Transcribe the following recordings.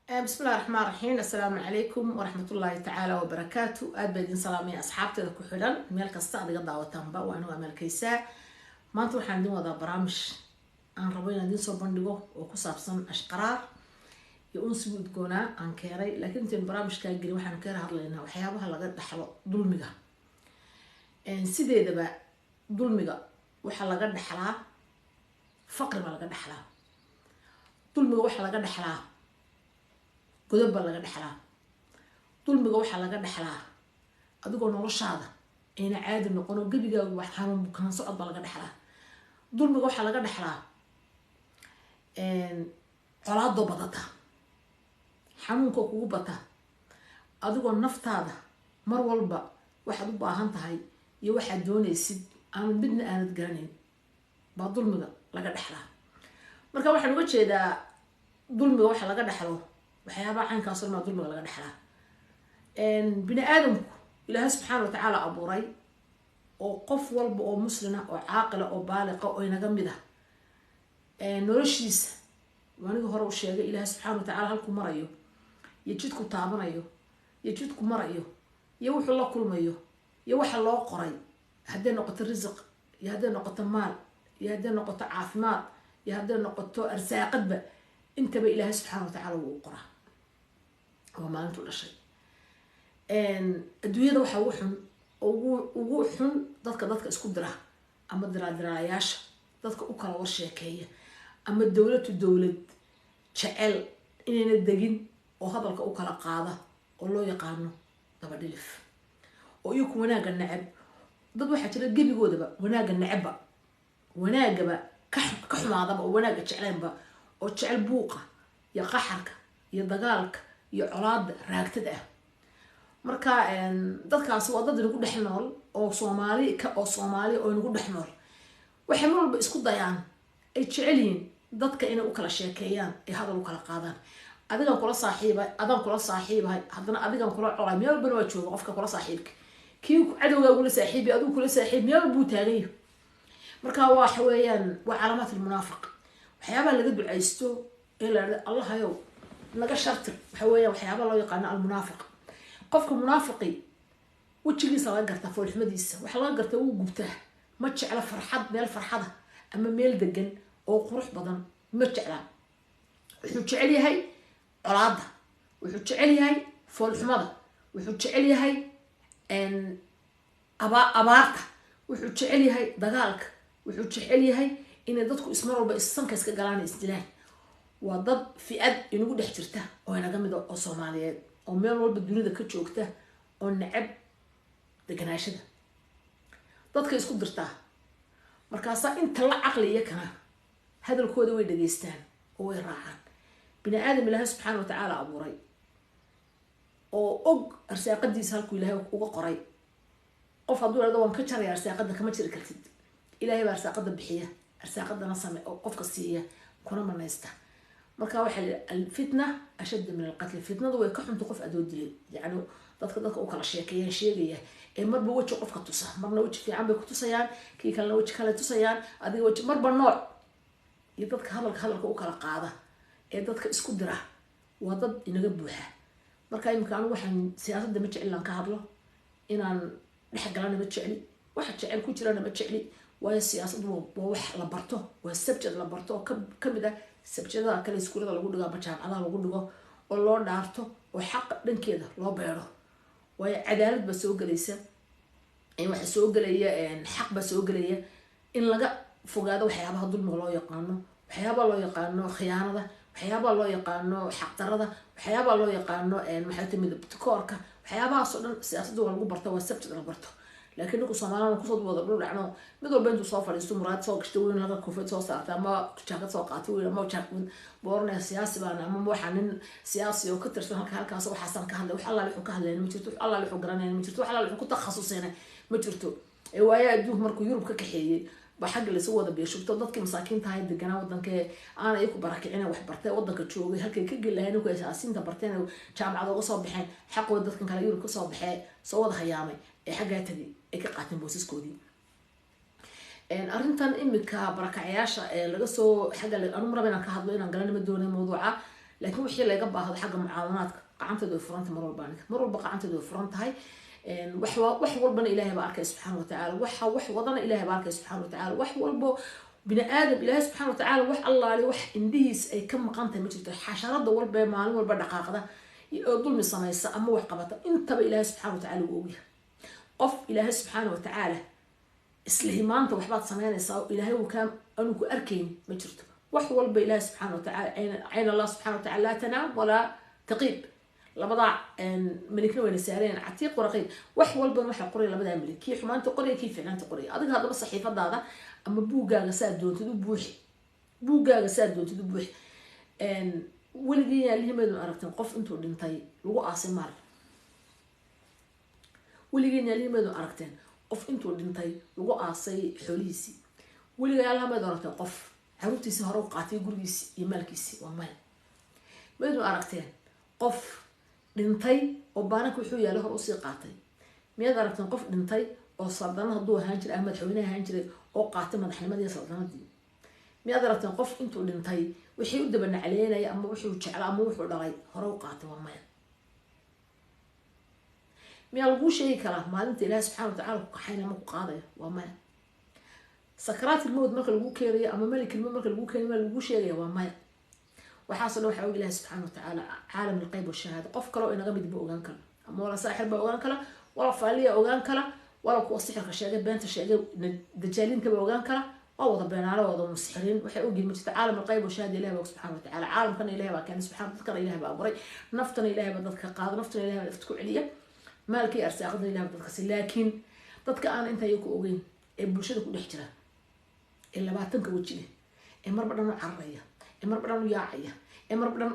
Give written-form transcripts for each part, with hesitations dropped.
Bismillahi raxmaan raxiim. Assalaamu calaykum waraxmatullaahi tacaala wabarakaatu. Aad baa idin salaamaya asxaabteeda ku xidhan meel kasta aad iga daawataanba. Waa anigu Ameelkaysaa. Maanta waxaan idin wadaa barnaamij aan rabo inaan idin soo bandhigo oo ku saabsan ashqaraar iyo unsiga udgoonaa aan keenay. Laakiin intaynu barnaamijkaa gelin, waxaanu ka hadlaynaa waxyaabaha laga dhaxlo dulmiga. Sideedaba dulmiga waxaa laga dhaxlaa faqri baa laga dhaxlaa. Dulmiga waxaa laga dhaxlaa godob baa laga dhexlaa. Dulmiga waxaa laga dhexlaa adigoo noloshaada ayna caadi noqon oo gebigaagu wax xanuun bukaan socod baa laga dhexlaa. Dulmiga waxaa laga dhexlaa colaadoo badata, xanuunkoo kugu bata, adigoo naftaada mar walba waxaad u baahan tahay iyo waxaad doonaysid aanad midna aanad garanayn baa dulmiga laga dhexlaa. Marka waxaan uga jeedaa dulmiga waxa laga dhexlo waxyaabaha caynkaas o dhan baa dulmiga laga dhexlaa. Bini aadamku Ilaahay subxaana watacaala abuuray oo qof walba oo muslina oo caaqila oo baaliqa oo inaga mid ah noloshiisa, aniga hore u sheegay, Ilaahay subxaana watacaala halkuu marayo iyo jidku taabanayo iyo jidku marayo iyo wuxuu la kulmayo iyo waxa loo qoray, hadday noqoto risiq iyo hadday noqoto maal iyo hadday noqoto caafimaad iyo hadday noqoto arsaaqadba, intaba Ilaahay subxaana watacaala wuu u qoraa. Waa maalintuu dhashay. Adduunyada waxaa ugu xun, ugu xun dadka isku dira ama diraadiraalayaasha, dadka u kala war sheekeeya ama dowlad to dowlad jecel inayna degin oo hadalka u kala qaada oo loo yaqaano dabadhilif oo iyaku wanaagga neceb. Dad waxaa jira gebigoodaba wanaagga necebba, wanaagaba ka xumaadaba oo wanaagga jeclaynba, oo jecel buuqa iyo qaxarka iyo dagaalka iyo colaada raagtada ah. Marka dadkaasi waa dad inagu dhex nool oo Soomaali oo Soomaali oo inagu dhex nool. Waxay mar walba isku dayaan, ay jecel yihiin dadka inay u kala sheekeeyaan, ay hadal u kala qaadaan. Adigan kula saaxiibay, adaan kula saaxiibahay, haddana adigan kula colay. Meel walbana waa jooga qofka kula saaxiibka, kii cadowgaagula saaxiibay, adigu kula saaxiib, meel walbuu taaganya. Marka waxa weeyaan waa calaamaat almunaafiq. Waxyaabaha laga ducaysto ee la idhahdo "Allahayow naga shartir" waxa weeyaan waxyaabaha loo yaqaano almunaafiq. Qofka munaafiqi wejigiisa laga gartaa, foolxumadiisa waxaa laga gartaa. Wuu gubtaa, ma jecla farxad, meel farxada ama meel degan oo qurux badan ma jeclaa. Wuxuu jecel yahay colaada, wuxuu jecel yahay foolxumada, wuxuu jecel yahay abaarta, wuxuu jecel yahay dagaalka, wuxuu jecel yahay inay dadku ismar walba issanka iska galaan, isdilaan. Waa dad fi-ad inagu dhex jirta oo inaga mid oo Soomaaliyeed oo meel walba dunida ka joogta oo necab deganaashada, dadka isku dirtaa. Markaasaa inta la caqli iyo kana hadalkooda way dhageystaan oo way raacaan. Bini aadam Ilaahay subxaana watacaala abuuray oo og arsaaqadiisa halkuu Ilaahay uga qoray, qof hadduu ihahdo "Waan ka jaraya arsaaqada", kama jiri kartid. Ilaahay baa arsaaqada bixiya, arsaaqadana same oo qofka siiya kuna manaysta. Marka waxaa la "Alfitna ashadda min alqatli", fitnadu way ka xunta qof adoo dilay. Yacni dadka u kala sheekeeyaan sheegaya ee marba weji qofka tusa, marna weji fiican bay ku tusayaan, kii kalena weji kale tusayaan, adiga weji marba nooc. Iyo dadka hadalka u kala qaada ee dadka isku dira waa dad inaga buuxa. Marka imika anigu waxaan siyaasadda ma jecli inaan ka hadlo, inaan dhex galana ma jecli, waxa jecel ku jirana ma jecli, waayo siyaasaddu waa wax la barto, waa subject la barto oo kamid ah subjectada kale iskuulada lagu dhigo ama jaamacadaha lagu dhigo oo loo dhaarto oo xaqa dhankeeda loo beero, waayo cadaalad baa soo gelaysa, waxa soo gelaya xaq baa soo gelaya, in laga fogaado waxyaabaha dulmiga loo yaqaano, waxyaabaha loo yaqaano khiyaanada, waxyaabaha loo yaqaano xaqdarada, waxyaabaha loo yaqaano maxay tahay midabkoorka. Waxyaabahaasoo dhan siyaasadda waa lagu barta, waa subject la barto. Laakiin ninku Soomaalina kusoo wada dhul dhacno, mid walba intuu soo fadhiisto muraad soo gashta weyn, halka koofiyad soo saarta ama jaakad soo qaata weyn ama booranaya, siyaasi baan ama waxaa nin siyaasi oo ka tirsan halka halkaas waxaasaan ka hadlay. Wax Allaale wuxuu ka hadlayna ma jirto, wax Allaale wuxuu garanayna ma jirto, wax Allaale wuxuu ku takhasusayna ma jirto. Ee waayo adduunka markuu Yurub ka kaxeeyey ba xagga laysu wada beeshubto. Dadkii masaakiinta ahayd deganaa wadankee aana iyaku barakicina wax bartay wadanka joogay, halkay ka geli lahayn ninku asaasiinta barteen, jaamacada uga soo baxeen, xaqooda dadkan kale Yurub kasoo baxee soo wada hayaamay ee xaggaa tagay ay ka qaateen boosaskoodii. Arrintan imika barakacayaasha ee laga soo xagga anu maraba inaan ka hadlo, inaan galana ma doonay mawduuca. Laakiin wixii laga baahdo xagga mucaawanaadka, gacanteedu way furan tahay mar walba. Aniga mar walba gacanteedu way furan tahay. Wax walbana Ilaahay baa arkay subxaana watacaala. Waxa wax wadana Ilaahay baa arkay subxaana watacaala. Wax walbo bini aadam Ilaahay subxaana watacaala, wax allaale wax indhihiis ay ka maqan tahay ma jirto. Xasharada walba ee maalin walba dhaqaaqda oo dulmi samaysa ama wax qabata, intaba Ilaahay subxaana watacaala wuu ogyahay. Qof Ilaahay subxaana watacaala isla himaanta waxbaad samaynaysaa oo Ilaahay uu kaa aanu ku arkayn ma jirto. Wax walba Ilaahay subxaana watacaala, cayn Allah subxaana watacaala laa tanaam walaa taqiib. Labadaa melikna wayna saareen, catiiq waraqiib. Wax walbana waxaa qoraya labadaa melik, kii xumaanta qoraya, kii ficnaanta qoraya. Adiga haddaba saxiifadaada ama buuggaaga saa doontid u buuxi, buuggaaga saa doontid u buuxi. Weligii yaalihimaydun aragteen qof intuu dhintay lagu aasay maal? Weligeen yaalihimaydun aragteen qof intuu dhintay lagu aasay xoolihiisii? Weligaa yaalihimaydun aragteen qof caruurtiisii hore u qaatay gurigiisii iyo maalkiisii? Waa maya. Maydun aragteen qof dhintay oo baaranka wuxuu yaalay hor usii qaatay? Miyaad aragteen qof dhintay oo saldanad hadduu ahaan jiray ama madaxweyne ahaan jiray oo qaatay madaxnimadii iyo saldanadii? Miyaad aragteen qof intuu dhintay wixii u daba nacleynaya ama wuxuu jeclaa ama wuxuu dhalay hore u qaatay? Waa maya. Miyaa laguu sheegi karaa maalinta Ilaahi subxana watacala ku kaxaynaya ama ku qaadaya? Waa maya. Sakaraatil mowt marka lagu keenayo ama malikil mowt marka lagu keenayo maa laguu sheegaya? Waa maya. Waxaasoo dhan waxaa og Ilahi subxaana watacaala, caalam alqeyb washahaada. Qof kaleo inaga mid ma ogaan kara, ama wala saaxir baa ogaan kara, wala faaliya ogaan kara, wala kuwa sixirka sheegay, beenta sheegay, dajaaliintaba ogaan kara. Waa wada beenaalo, wada musixiriin. Waxay ogyihin ma jirta. Caalam alqeyb washahaada Ilahi baa og subxana watacaala. Caalamkana Ilahi baa keenay subxana, dadkana Ilahi baa abuuray, naftana Ilahi baa dadka qaada, naftana Ilahi baa nafta ku celiya, maalkii arsaaqadana Ilahi baa dadka si. Laakiin dadka aan inta iyaku ogeyn ee bulshada ku dhex jira ee 20-ka weji leh, ee marba dhan u cararaya, ee marba dhan u yaacaya, ee marba dhan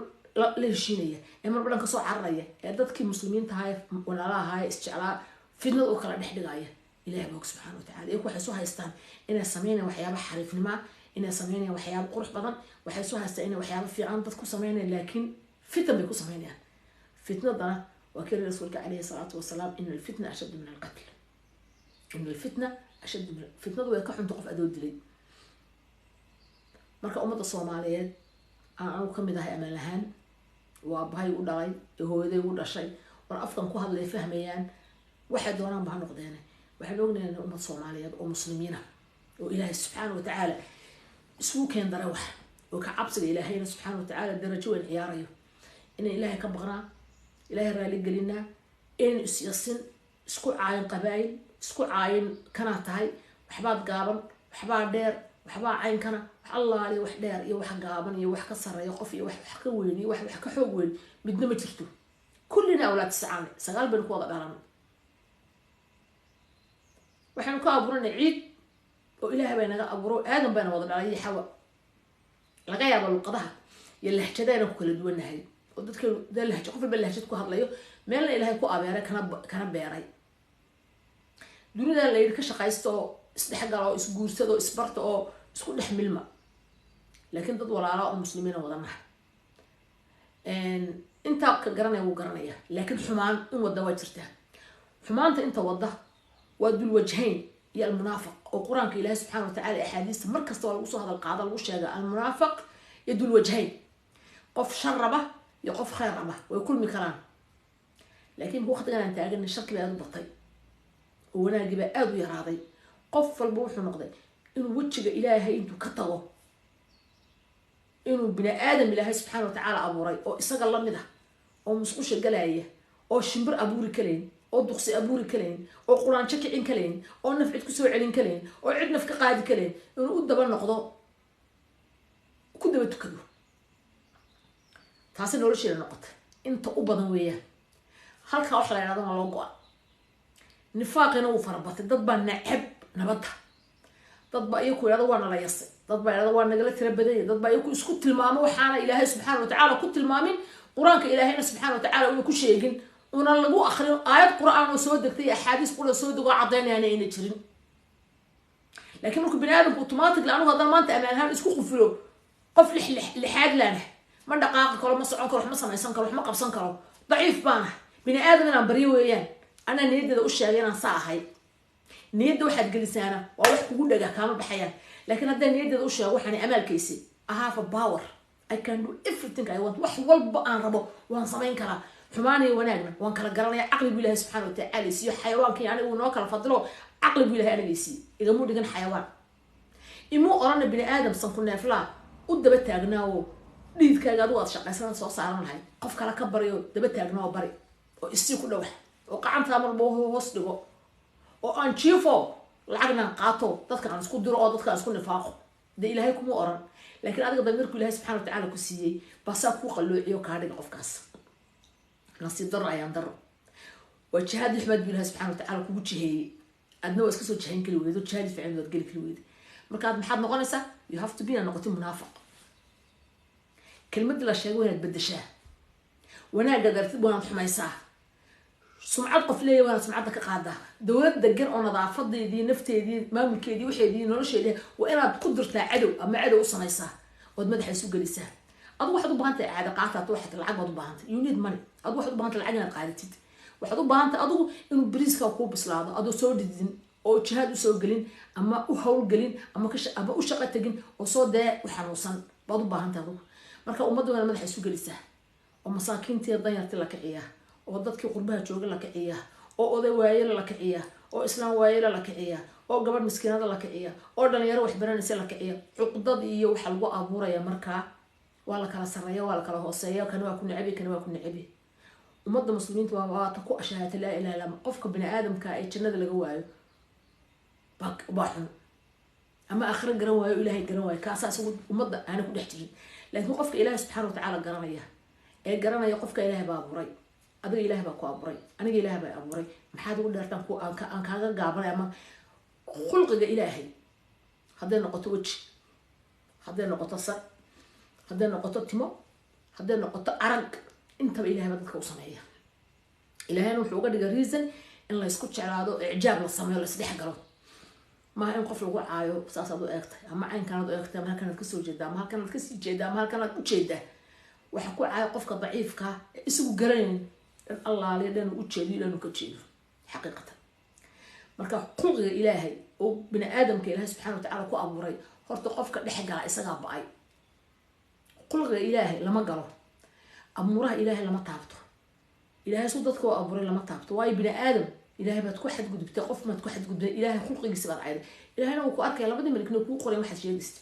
la heshiinaya, ee marba dhan kasoo cararaya, ee dadkii muslimiinta ahaa, walaalaha ahaa, isjeclaa fitnada u kala dhex dhigaya, Ilahi baa og subxana watacala. Iyaku waxay soo haystaan inay sameynayaan waxyaaba xariifnimaa, inay sameynayaan waxyaaba qurux badan, waxay soo haystaan inay waxyaaba fiican dad ku sameynayaan, laakiin fitan bay ku sameynayaan. Fitnadana waa kii rasuulka calayhi salaatu wasalaam: "Ina alfitna ashaddu min alqatl, ina alfitna ashaddu min." Fitnadu way ka xunta qof adoo dilay. Marka ummadda Soomaaliyeed aan anigu kamid ahay, amaan ahaan waa bahay u dhalay ee hooyaday u dhashay, war afkan ku hadlay fahmayaan, waxay doonaan ba ha noqdeene. Waxaan ognahay in ummad Soomaaliyeed oo muslimiina oo Ilaahay subxaana watacaala isugu keen dara wax oo ka cabsiga Ilaahayna subxaana watacaala darajo weyn ciyaarayo, inaan Ilaahay ka baqnaa, Ilaahay raali gelinaa, inaan isyasin, isku caayin qabaayil, isku caayin kanaa tahay, waxbaad gaaban, waxbaa dheer, waxbaa caynkana, wax allaaliya wax dheer iyo wax gaaban iyo wax ka sareeya qof iyo wax wax ka weyn iyo wax wax ka xoog weyn midna ma jirto. Kullina awlaad tiscaane, sagaal baynu ku wada dhalan. Waxaynu ka abuuranay ciid oo Ilaahay bay naga abuuro. Aadam bayna wada dhalay iyo Xawa. Laga yaabo luqadaha iyo lahjadaha inaan ku kala duwanahay oo dadka dee lahja, qof walba lahjad ku hadlayo, meelna Ilaahay ku abeeray kana beeray. Dunida la yidhi ka shaqaysta oo isdhexgala oo isguursada oo isbarta oo isku dhex milma, laakiin dad walaala oo muslimiina wadanaha. Intaa ka garanaya wuu garanaya, laakiin xumaan in wadda waa jirtaa. Xumaanta inta wadda waa dulwajhayn iyo almunaafiq, oo qur-aanka Ilaahi subxana watacala, axaadiista mar kasta waa lagu soo hadal qaada, lagu sheega almunaafiq iyo dulwajhayn. Qof shar raba iyo qof khayr raba way kulmi karaan, laakiin waqtigan aan taaganay sharki baa aada u batay oo wanaagii baa aada u yaraaday. Qof walba wuxuu noqday inuu wejiga Ilaahay intuu ka tago, inuu bini aadam Ilaahay subxaana watacaala abuuray oo isaga lamid ah oo musqusha galaya oo shimbir abuuri kalayn oo duqsi abuuri kalayn oo quraanjo kicin kalayn oo naf cid kusoo celin kalayn oo cid naf ka qaadi kalayn, inuu u daba noqdo, ku daba tukado. Taasi nolosheeda noqotay inta u badan weeyaan. Halkaa waxa la yidhahda waa loo go-a. Nifaaqina wuu farabatay. Dad baa nacab nabadda, dad baa iyaku yidhahda waa nala yasay, dad baa yidhahda waa nagala tira badanya, dad baa iyaku isku tilmaamo waxaana Ilaahay subxaana watacaala ku tilmaamin, qur-aanka Ilaahayna subxaana watacaala una ku sheegin, una lagu akrin aayad qur-aan oo soo degtay iyo axaadiis qura soo dego oo caddaynayaana ayna jirin. Laakiin markuu bini aadamku automatically, anigu haddana maanta amaan ahaan isku qufilo, qof lix lixaad laanah, ma dhaqaaqi karo, ma socon karo, wax ma samaysan karo, wax ma qabsan karo, daciif baanah. Bini aadam inaan baryo weeyaan. Anaa niyaddeeda u sheegay inaan saa ahay. Niyadda waxaad gelisaana waa wax kugu dhaga, kaama baxayaan. Laakiin haddaan niyaddeeda u sheego waxaan amaalkaysay, I have a power. I can do everything I want. Wax walba aan rabo waan samayn karaa. Xumaaniyo wanaagna waan kala garanaya. Caqli buu Ilahay subxaana watacaala siiyo. Xayawaanka aniga uu noo kala fadilo. Caqli buu Ilahay aniga siiyo, igamuu dhigan xayawaan, imuu orana bini aadam sanku neeflaa u daba taagnaawo. Dhiidkaaga adigu aad shaqaysanan soo saaran lahayd, qof kale ka baryo, daba taagnaa oo bari oo isii ku dhawax oo qacantaa marba hoos dhigo oo aan jiifo, lacagna qaato, dadka aan isku diro oo dadka aan isku nifaaqo. Dee Ilaahay kuma oran, laakiin adiga damiirku Ilahay subxana watacaala ku siiyey baasaa kuu qalloociyo kaa dhiga qofkaas. Nasiib daro, ayaan daro, waa jihaadii xumaad buu Ilahay subxana watacaala kugu jiheeyey. Adna waa iska soo jihayn kali weydo, jihaadii fiican waad geli kali weyday. Markaad maxaad noqonaysaa? You have to be inaad noqotay munaafiq. Kelmadii la sheegay waa inaad bedeshaa, wanaagga dartid waanaad xumaysaa, sumcad qof leeya waanaad sumcadda ka qaadaa. Dowlad degan oo nadaafadeedii, nafteedii, maamulkeedii, waxeedii, nolosheedii waa inaad ku dirtaa cadow ama cadow u samaysaa ood madaxa isu gelisaa. Adigu waxaad u baahan tahay caada qaata. Waxaad lacag baad u baahantay, you need money. Adigu waxaad u bahantay lacag inaad qaadatid. Waxaad u baahantay adigu inuu bariiska kuu bislaado, adoo soo dhididin oo jihaad usoo gelin ama u howlgelin ama u shaqo tegin oo soo dee u xanuunsan baad u baahantay adigu. Marka ummadda waana madaxa isu gelisaa oo masaakiintii, danyartii la kiciyaa oo dadkii qurbaha jooga la kiciyaa oo oday waayela la kiciyaa oo islaam waayela la kiciyaa oo gabadh miskiinada la kiciya oo dhalinyaro waxbaranaysa la kiciya. Cuqdad iyo waxa lagu abuuraya markaa waa la kala sareeya, waa la kala hooseeya. Kani waa ku necabi, kani waa ku necabi. Ummadda muslimiinta waa ta ku ashahaata laa ilaha illa. Qofka bini aadamka ee jannada laga waayo baa xun ama aakhiro garan waayo, Ilaahay garan waayo, kaasaa isagu ummadda aana ku dhex jirin. Laakiin qofka Ilaahay subxaana watacaala garanaya ee garanaya qofka Ilaahay baa abuuray, adiga Ilaahay baa ku abuuray, aniga Ilaahay baa abuuray, maxaad ugu dheertaan ku aan kaaga gaabanay? Ama khulqiga Ilaahay hadday noqoto weji, hadday noqoto sar, hadday noqoto timo, hadday noqoto arag, intaba Ilahay baa dadka u sameeya. Ilaahayna wuxuu uga dhigay reason in laysku jeclaado, icjaab la sameeyo, la isdhex galo. Maaha in qof lagu caayo saasaad u eegtay ama caynkanaad u eegtay ama halkanaad kasoo jeedaa ama halkanaad kasii jeedaa ama halkanaad u jeedaa. Waxa ku caayo qofka daciifka ee isagu garanayn dhan allaaliya dhan uu ujeedo, dhan uu ka jeedo xaqiiqatan. Marka khulqiga Ilaahay oo bini aadamka Ilaahay subxana watacaala ku abuuray, horta qofka dhex gala isagaa ba-ay. Khulqiga Ilaahay lama galo, amuuraha Ilaahay lama taabto. Ilaahay su dadka u abuuray lama taabto, waayo bini aadam Ilaahay baad ku xadgudubtay, qof maad ku xadgudubtay, Ilaahay khulqigiisa baad cayday. Ilahayna wuu ku arkaya, labadii malikna kuu qoray waxaad sheegaysta.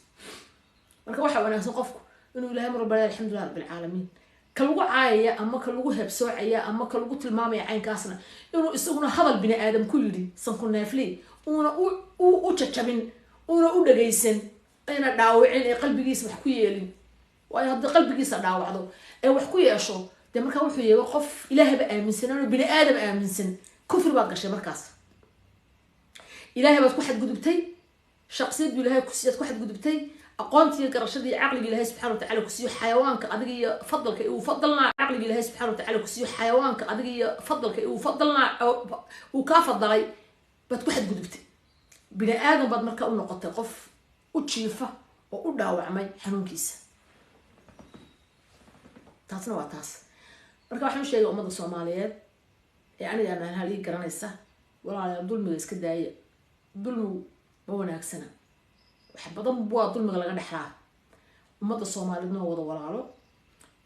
Marka waxaa wanaagsan qofku inuu Ilahay mar walba alxamdulilah rabbilcaalamiin. Ka lagu caayaya ama ka lagu heebsoocaya ama ka lagu tilmaamaya caynkaasna inuu isaguna hadal bini aadam ku yidhi sanku neefli uuna u jajabin, uuna u dhagaysan, ayna dhaawicin ee qalbigiisa wax ku yeelin. Waayo haddii qalbigiisa dhaawacdo ee wax ku yeesho, dee markaa wuxuu yeegay qof Ilaahayba aaminsanan oo bini aadam aaminsan. Kufri baad gashay markaas, Ilaahay baad ku xadgudubtay, shaqsiyad buu Ilahay kusiiyaad ku xadgudubtay, aqoontii, garashadii, caqliga Ilahay subxana watacala kusiiyo xayawaanka adiga iyo fadalka uu fadalnaa, caqliga Ilahay subxana watacala kusiiyo xayawaanka adiga iyo fadalka uu fadalnaa, uu kaa fadalay baad ku xadgudubtay. Bini aadam baad markaa u noqotay qof u jiifa oo u dhaawacmay xanuunkiisa. Taasna waa taas. Marka waxaan u sheegay ummadda Soomaaliyeed ee aniga amaanhal ii garanaysa: walaalayaal, dulmiga iska daaya. Dulmigu ma wanaagsana, wax badan waa dulmiga laga dhexlaa. Ummadda Soomaaliyeedna waa wada walaalo.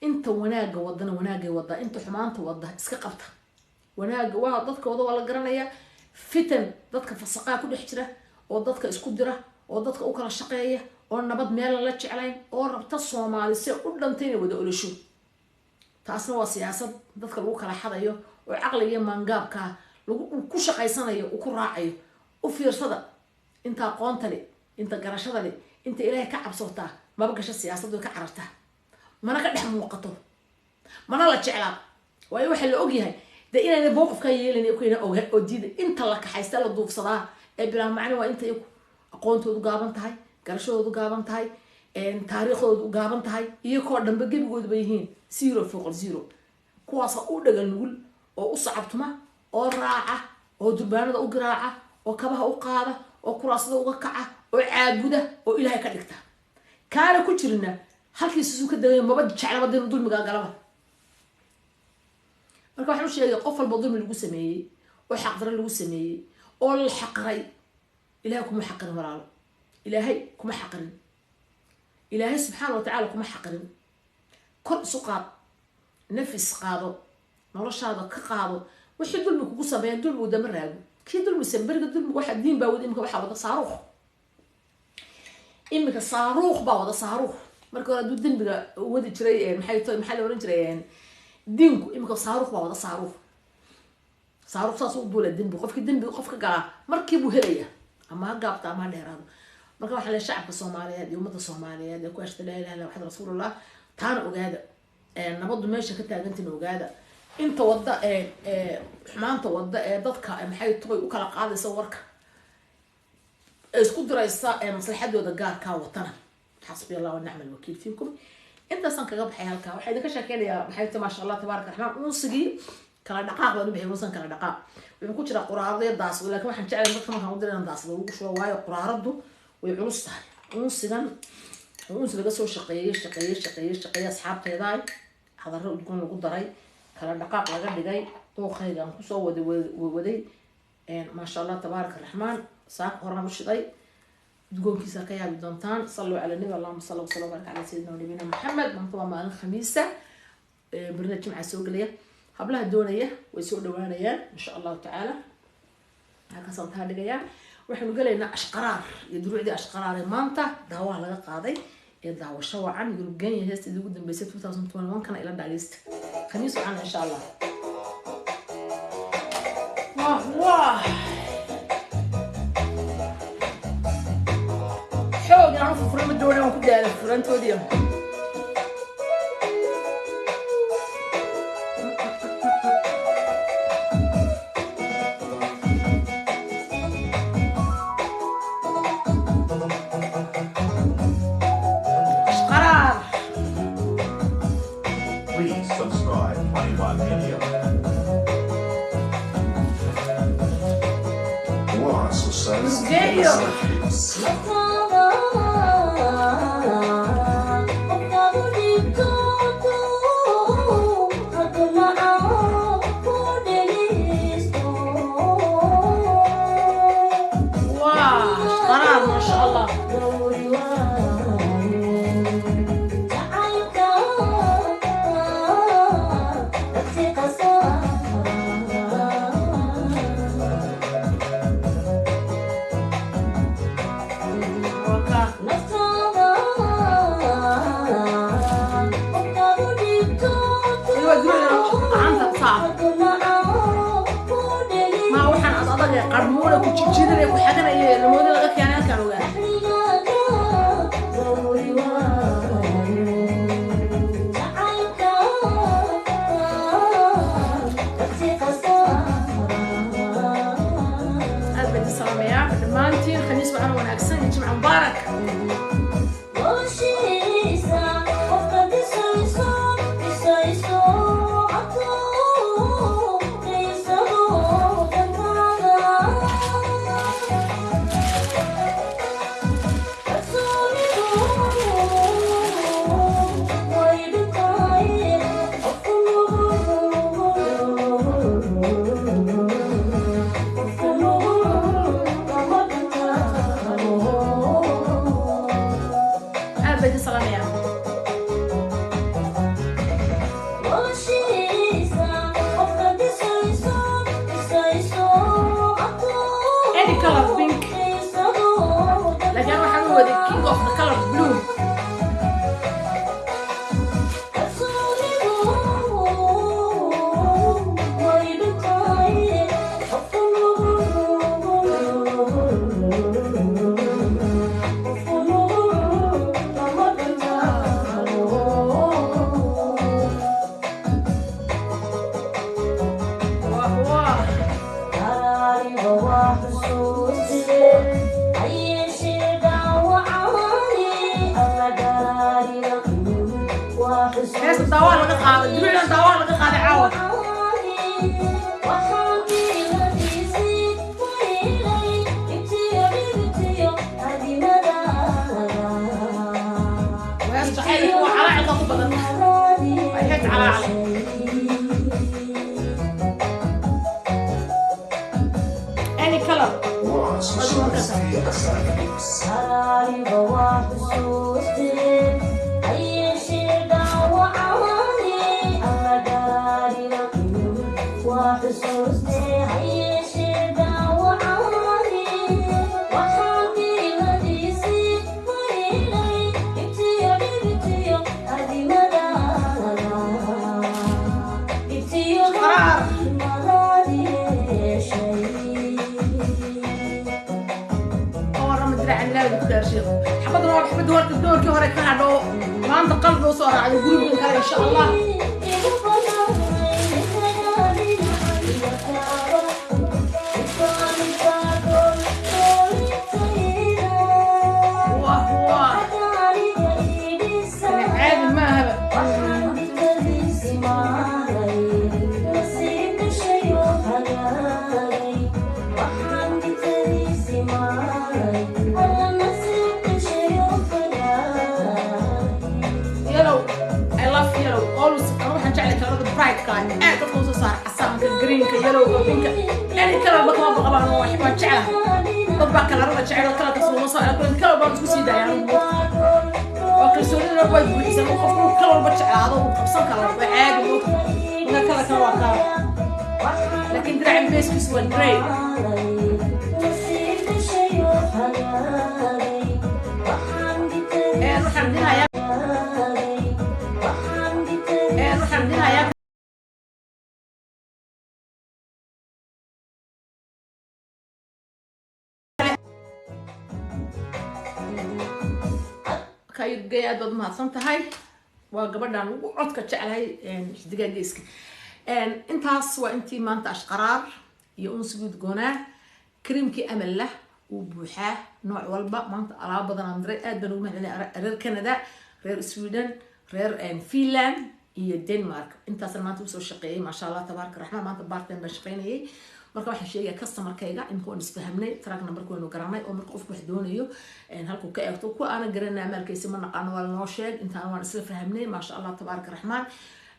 Inta wanaagga wadana wanaagay wadaa, inta xumaanta wada iska qabta. Wanaagga waa dadka wada waa la garanayaa. Fitan dadka fasaqaa ku dhex jira oo dadka isku dira oo dadka u kala shaqeeya oo nabad meelan la jeclayn oo rabta Soomaali se u dhantay inay wada olasho, taasna waa siyaasad dadka lagu kala xadayo oo caqliga iyo maangaabkaa lagu ku shaqaysanayo uu ku raacayo. U fiirsada, inta aqoonta le, inta garashada le, inta Ilaahay ka cabsootaa maba gasho siyaasad, way ka carartaa, mana ka dhex muuqato, mana la jeclaa. Waayo waxaa la ogyahay dee inayna mowqifkaa yeelan kayna oga oo diida. Inta la kaxaysta, la duufsadaa ee bilaa macni waa inta iyagu aqoontoodu gaaban tahay, garashadoodu gaaban tahay, taariikhdoodu gaaban tahay, iyakoo dhanba gebigoodu bay yihiin zero foqol zero. Kuwaasa u dhagal nugul oo u sacabtuma oo raaca oo durbaanada u garaaca oo kabaha u qaada oo kuraasada uga kaca oo caabuda oo Ilaahay ka dhigta. Kaana ku jirina halkiisusuu ka degay, maba jeclaba din dulmigaa galaba. Marka waxaan u sheegay qof walba dulmi lagu sameeyey oo xaqdaro lagu sameeyey oo la xaqiray: Ilahay kuma xaqirin, walaalo. Ilaahay kuma xaqirin, Ilaahay subxaana watacaala kuma xaqirin. Kor isu qaad, nafis qaado, noloshaada ka qaado. Wixii dulmi kugu sameeya, dulmigu dama raago. Kii dulmi beriga dulmigu waxa diin baa wada, imika waxaa wada saaruuq. Imika saaruuq baa wada, saaruuq. Marka hore hadduu dembiga wadi jiray, maxay to, maxaa la oran jiray, diinku, imika saaruuq baa wada, saaruuq. Saaruuq saas u duula dembi. Qofkii dembiga qofka galaa markii buu helaya, ama ha gaabta ama ha dheeraado. Marka waxaa le shacabka Soomaaliyeed iyo ummadda Soomaaliyeed ee ku ashta laa ilaha illa waxad rasuulullah, taana ogaada, nabaddu meesha ka taagantina ogaada. Inta wadda xumaanta wadda ee dadka, maxay toy, u kala qaadaysa warka ee isku diraysa maslaxadooda gaarkaa watana, xasbi Allah wa nicma alwakiil fiikum. Intaasaan kaga baxay halkaa. Waxaa idinka sheekeynayaa, maxay tahay, maasha Allah tabaaraka raxmaan, unsigii kala dhaqaaq baan u bixiyay. Unsan kala dhaqaaq wuxuu ku jiraa quraarada daasado, laakiin waxaan jeclahay dadka markaan u diray inaan daasado ugu shubo, waayo quraaradu way culus tahay. Unsigan unsi laga soo shaqeeyey, shaqeeyey, shaqeeyey, shaqeeyey, asxaabteedaay, hadaro udgoon lagu daray, kala dhaqaaq laga dhigay, dooqayga aan kusoo waday waday, maasha Allah tabaaraka raxmaan. Saaka horaan u shiday, udgoonkiisa ka yaabi doontaan. Salluu cala nabi. Allahuma salli wasalla barik calaa sayidina wa nabiyina Maxamed. Maanta waa maalin Khamiisa, berina Jimca soo gelaya. Hablaha doonaya way soo dhawaanayaan insha Allahu tacaala. Halkaasaan taa dhigayaa. Waxaynu gelaynaa ashqaraar iyo duruucdii ashqaraar ee maanta daawaha laga qaaday ee daawasho wacan. Yurub Genya heesteedii ugu dambeysay 2021 kana ila dhageysta. Khamiis wacan insha Allah. Wah wah, xoog inaan u furfuran ma doonay, waan ku daalay furantoodii. Ashqaraar. Please subscribe 21 Media. Waa soo Geeyo. saarista. Wah, ashqaraar, maasha Allah. Waa kaa. Waa duruucda gacanta saa maa waxaan ad adag ee qarmuuna ku jijiidanaya, ku xaganaya, lamooda laga keenay halkaan ogaa. Aad baan idin salaamayaa dhammaantiin. Khamiis waxaana wanaagsan iyo Jimca mubaarak. Aad baan idin salaamayaa. Any color pink, laakiin waxaan u waday king of the color blue. Wah wah. Heesta daawaa laga qaaday, duruucdan daawaa laga qaaday caawa. Heesta jacaylka waa calaacalka ku badan, waa hees calaacal. Any color. Waa soo saarista. Qaraar. Oo warama diraacan ilaahay ku dhaarshiiqo. Xabadna waa xabadda horta doorkii hore ka hadho, maanta qalbi usoo raacday gurigan kale, insha Allah. Wah wah, caadi maahaba. Yellow, I love yellow always. Anu waxaan jeclay kalarada bright-ka, aad dadka usoo saara casaanka, greenka, yellowga, pinka, any color ba kama baqabaan, wax baan jeclahay. Dad baa kalarada jecel oo kalarka suuma soo kulan kalar baan isku sii daaya anigu. Waa kalsoonida way buuxisan oo qofku kalar walba jeclaado uu qabsan karo, waa caadi moogta. Marka kalarkan waa kalar, laakiin diracan beeskiisu waa grey. Waxaan dinayaa kayurgay. Aad baad umahadsan tahay, waa gabadhan ugu codka jeclahay xidigaa geeska. Intaas waa intii maanta ashqaraar iyo unsigii udgoonaa, kareemkii amallah wuu buuxaa nooc walba. Maanta alaab badan aan diray, aad baan ugu mahadcelinaya reer Canada, reer Sweden, reer Finland iyo Denmark. Intaasna maanta usoo shaqeeyay, maasha Allah tabaaraka raxmaan. Maanta part-time baan shaqeynayay. Marka waxaan sheegaya customerkayga imika waan isfahamnay, track numberka waynu garanay, oo marka qofku wax doonayo halkuu ka eegto, kuwa aanan garanay amaalkaysi ma naqaano, waa lanoo sheeg. Intaan waan isla fahamnay, maasha Allah tabaaraka raxmaan.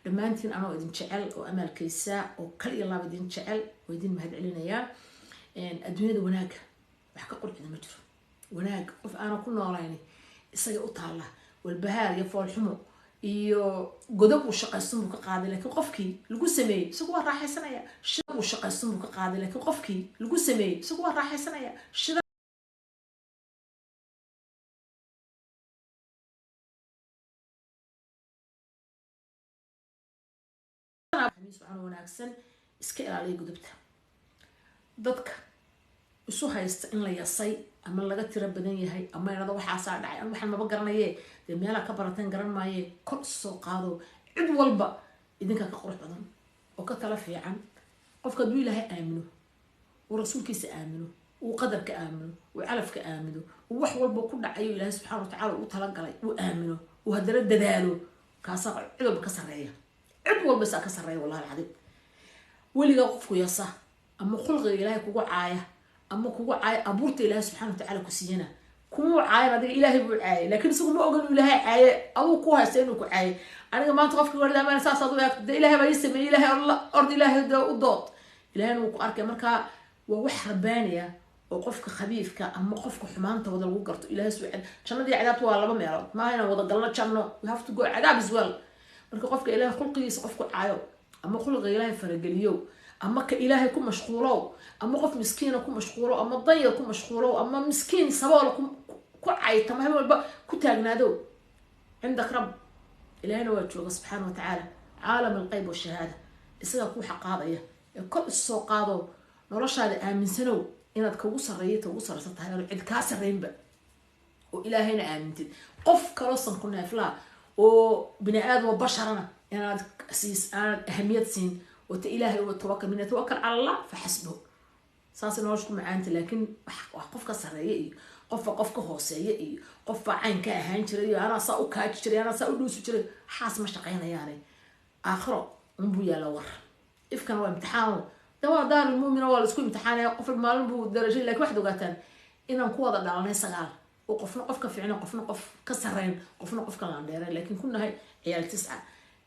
Dhammaantiin anoo idin jecel oo amaalkaysa oo kal iyo laab idin jecel oo idin mahadcelinayaa. Adduunyada wanaaga wax ka qurxida ma jiro. Wanaag qof aanan ku noolayn isaga u taalla walbahaar iyo foolxumo iyo godob uu shaqaysan buu ka qaaday, laakiin qofkii lagu sameeyey isagu waa raaxaysanaya. Shida uu shaqaysan buu ka qaaday, laakiin qofkii lagu sameeyey isagu waa raaxaysanaya. Shida khamiis waxaan wanaagsan, iska ilaaliya godobta. Dadka isu haysta in la yasay ama laga tiro badan yahay ama irado waxaasaa dhacay, ama waxaan maba garanaye, dee meelaa ka barateen garan maaye, kor isu soo qaado. Cid walba idinkaa ka qurux badan oo ka tala fiican. Qofka hadduu Ilaahay aamino, uu rasuulkiisa aamino, uu qadarka aamino, uu calafka aamino, uu wax walba ku dhacayo Ilaahay subxaana watacaala uu talagalay uu aamino, uu haddana dadaalo, kaasaa cid walba ka sarreeya. Cid walba isaa ka sarreeya, wallahi alcadiim. Weligaa qofku yasa ama khulqiga Ilaahay kugu caaya ama kugu caaya abuurta Ilaahay subxana watacaala ku siiyana, kumuu caayan adiga, Ilaahay buu caayay, laakiin isagu ma ogan inuu Ilaahay caaye, aduu ku haysta inuu ku caayay. Aniga maanta qofka warda amaan saas adu eegto, dee Ilaahay baa ii sameeyey, Ilaahay ord, Ilaahay dee u dood, Ilaahayna wuu ku arkay. Marka waa wax rabbaaniya oo qofka khabiifka ama qofka xumaanta wada lagu garto. Ilaahay suu jannadii cadaabta waa laba meelood, maaha inaan wada galno janno, we have to go cadaab as well. Marka qofka Ilaahay khulqigiisa qofku caayo ama khulqiga Ilaahay farageliyo ama ka Ilaahay ku mashquulow ama qof miskiina ku mashquulo ama danyar ku mashquulo ama miskiin saboola ku caytama, habeen walba ku taagnaado, cindak rab, Ilaahayna waa jooga subxaana wa tacaala, caalam alqeyb washahaada, isagaa kuu xaqaadaya. Ee kor isu soo qaado, noloshaada aaminsanow inaad kaugu sarreeya, ta ugu sarreysan tahay, aanu cid kaa sarreynba, oo Ilaahayna aamintid. Qof kaloo san ku neeflaa oo bini aadam oo basharana inaad siis aanad ahamiyad siin, oo ta Ilaahay uga tawakal, min yatawakal cala Allah fa xasbuhu. Saasay nolosha ku macaanta. Laakiin wax qof ka sarreeya iyo qofba qof ka hooseeya iyo qofba cayn ka ahaan jiray iyo anaa saa u kaaji jiray, anaa saa u dhuusi jiray, waxaas ma shaqaynayaane. Aakhiro unbuu yaala war, ifkana waa imtixaano, de waa daarulmu'mina, waa la isku imtixaanaya, qof maalin buu darajay. Lakin waxaad ogaataan inaan ku wada dhalanay sagaal, oo qofna qof ka fiicna, qofna qof ka sarreyn, qofna qof ka laandheeray, laakiin ku nahay ciyaal tisca.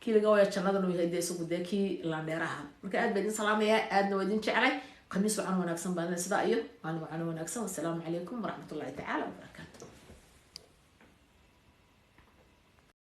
Kii laga waya jannadan uu yahay dee isagu dee kii laandheeraha. Marka aad baa idin salaamayaa, aadna waa idin jeclay. Khamiis wacan wanaagsan baan sidaa iyo maalin wacan wanaagsan. Wasalaamu calaykum waraxmatullahi tacaala wabarakaatu.